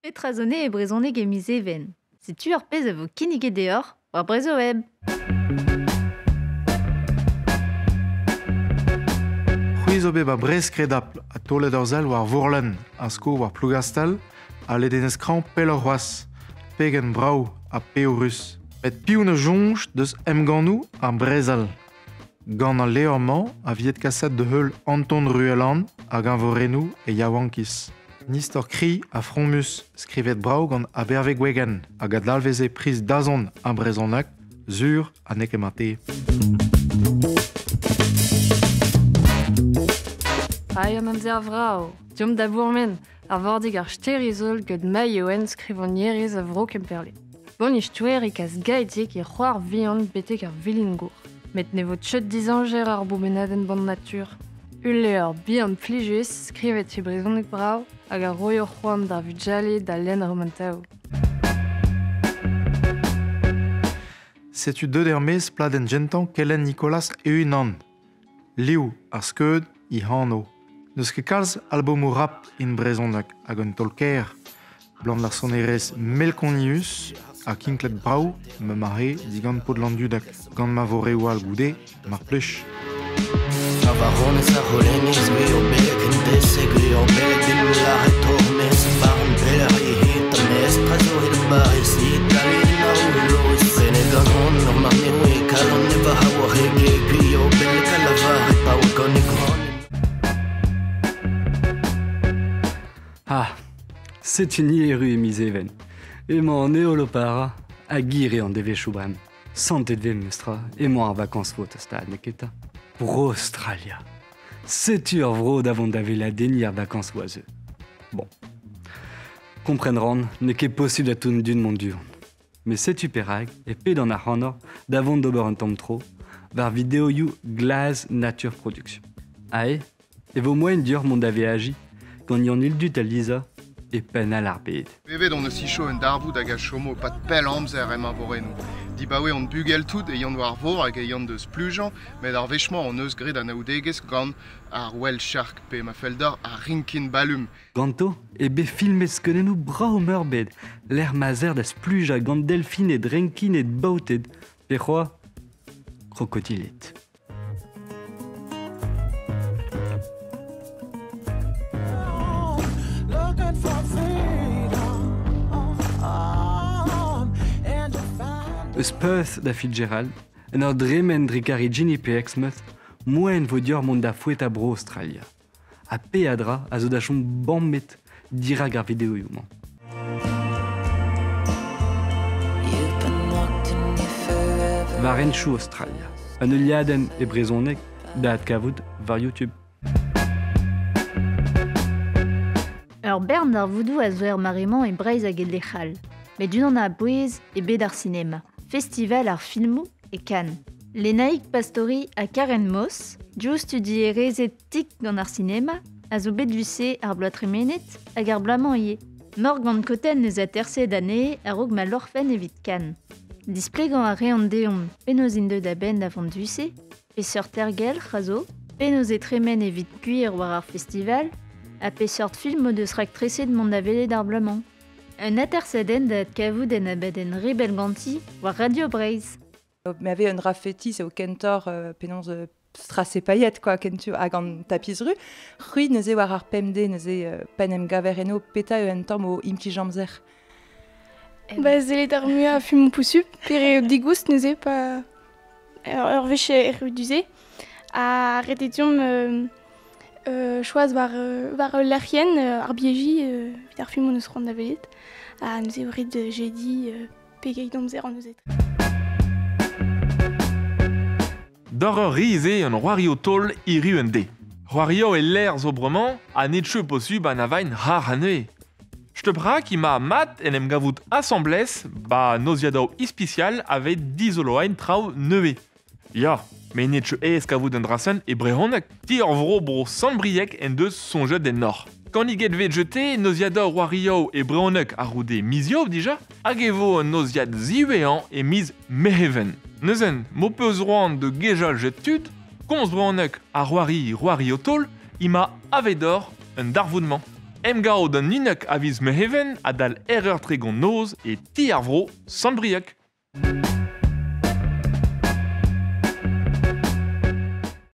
Petra zo e brezhoneg e miz Even. Setu ar pezh a vo kinniget deoc'h war Brezhoweb. C'hwi zo bet ba Brest kredapl ha taolet ur sell war Vourlenn, a sko war Plougastel, ha ledenez krañ pelloc'h c'hoazh, pegen brav ha peoc'hus. Met piv ne soñj deus emgannoù ar brezel. Gant al levr-mañ a viet kaset da heul Anton Ruellan hag eñvorennoù e yaouankiz. Un istor kri ha fromus skrivet brav gant Abherve Gwegen hag a dalveze priz dazont ar brezhoneg, sur ha n'eo ket mat. Ai an amzer vrav, deomp da bourmen, ar vordig ar stêr-Izol gant Maïwenn skrivagnerez a vro Kemperle. Bon istoer e kas gaetik e c'hoar vihan betek ar vilingour. Met ne vo tcheut dizañjer ar bourmenadenn bant natur. Ul levr bihan plijus, skrivet e brezhoneg brav hag a roio c'hoant d'ar vugale da lenn ar romantaoù. Setu deut er-maez pladenn gentañ Kelenn Nicolas e-unan. Liv ar skeud he anv. N'eus ket kalz albomoù rap in brezhoneg hag un taol-kaer. Blant ar sonerezh melkonius ha kinklet brav ma mare digant paotr Landudeg. Gant ma vo reoù all goude, mar plij. Avaronez ar c'holenez, gwir beleg en dese, gwir beleg din lâret tornez, barn pelec'h e het an estra zo het Paris, Itali na Lois, prenet gant hon, ur marneo e kalon e va haour e ge, gwir beleg a lavar e pa oa gant e gran. Ah, setu ni erru e miz Even. Emañ an heol o parañ hag hir eo an devezhioù bremañ. Santet 'vez memestra emañ ar vakañs o tostaat n'eo ket 'ta. Bro-Australia. Setu ur vro da vont da weladenniñ ar vakañsoù a zeu. Bon. Kompren 'ran n'eo ket posubl da tout dud mont du-hont. Met setu perak e pedan ac'hanoc'h da vont d'ober un tamm tro war videoioù Glaz Nature Production. Ae e vo moaien deoc'h mont da veajiñ gant Yann Ildut ha Lisa e penn all ar bed. Bevet on eus isho un darvoud hag a chomo pad pell amzer emañ vorennoù. Dibaoe hon bugel tout e yan war vor hag e yan deus splujañ, met ar wech-mañ hon eus graet anaoudegezh gant ar whale shark pe ma fell deoc'h ar rinkin balum. Ganto eo bet filmet skeudennoù brav-meurbet lec'h ma 'z eer da splujañ gant delfined, renkined, baoted pe c'hoazh krokodiled. Eus Perth da Fitzgerald, en ur dremen dre Karijini pe Exmouth, moaien vo deoc'h mont da foetañ bro Australia. Ha peadra a zo da chom bammet dirak ar videoioù-mañ. War henchoù Australia, un heuliadenn e brezhoneg da adkavout war YouTube. Ur bern darvoudoù a zo er mare-mañ e Breizh hag e lec'h all. Met unan a-bouez eo bet ar sinema. Festival ar filmoù e Cannes. Lenaig Pastori ha Karen Moss, div studierezed tik gant ar sinema, a zo bet du-se ar bloaz tremenet hag ar bloaz-mañ ivez. Morgan Cotten eus aterset anezhe a-raok ma loc'hfen evit Cannes. Displegañ a reont deomp penaos int deuet a-benn da vont du-se, peseurt aergelc'h a zo, penaos e tremen evit gwir war ar festival, ha peseurt film o deus raktreset mont da welet ar bloaz-mañ. Un atersadenn da adkavout en abadenn Rebel ganti war Radio Breizh. Me avait un dra fetis eo kentoc'h penaos strasse paillet quoi kentu hag an tapis ru. C'hwi neuze war ar pemdez neuze pen em gaver eno petra eo un tamm o implij amzer. Ba sellet ar muiañ a fumoù posupl, pere eo digoust neuze pa ur wech erru du-se. Ha ret eo deomp choaz war, war ul lec'hienn ar bieji evit ar film hon eus c'hoant da welet. Ha neuze eo ret jediñ pegeit amzer hon eus etre. D'ur ur riz eo an c'hoarioù taol hiriv un deiz. C'hoarioù e-lec'h zo bremañ ha ned cheu posubl anavain rac'h anezhe. Steup rak ema mat en em gavout asambles ba noziadoù ispisial aveit dizoloain traoù nevez. Ya, met ned cheu aes kavout un dra-sen e brezhoneg. Ti ur vro bro Sant-Brieg en deus soñjet ennoc'h. Kanniget 'vez jeté noziadoù c'hoarioù e brezhoneg a-c'houde mizioù dija hag e vo un noziad ziwezhañ e miz Mezheven. Neuzen, m'ho peus c'hoant da gejal get tud, komz brezhoneg ha c'hoari c'hoarioù taol, ema avedoc'h un darvoud-mañ. Emgao d'an unek a viz meheven a dal erreur tregon noz e ti ar vro Sant-Brieuc.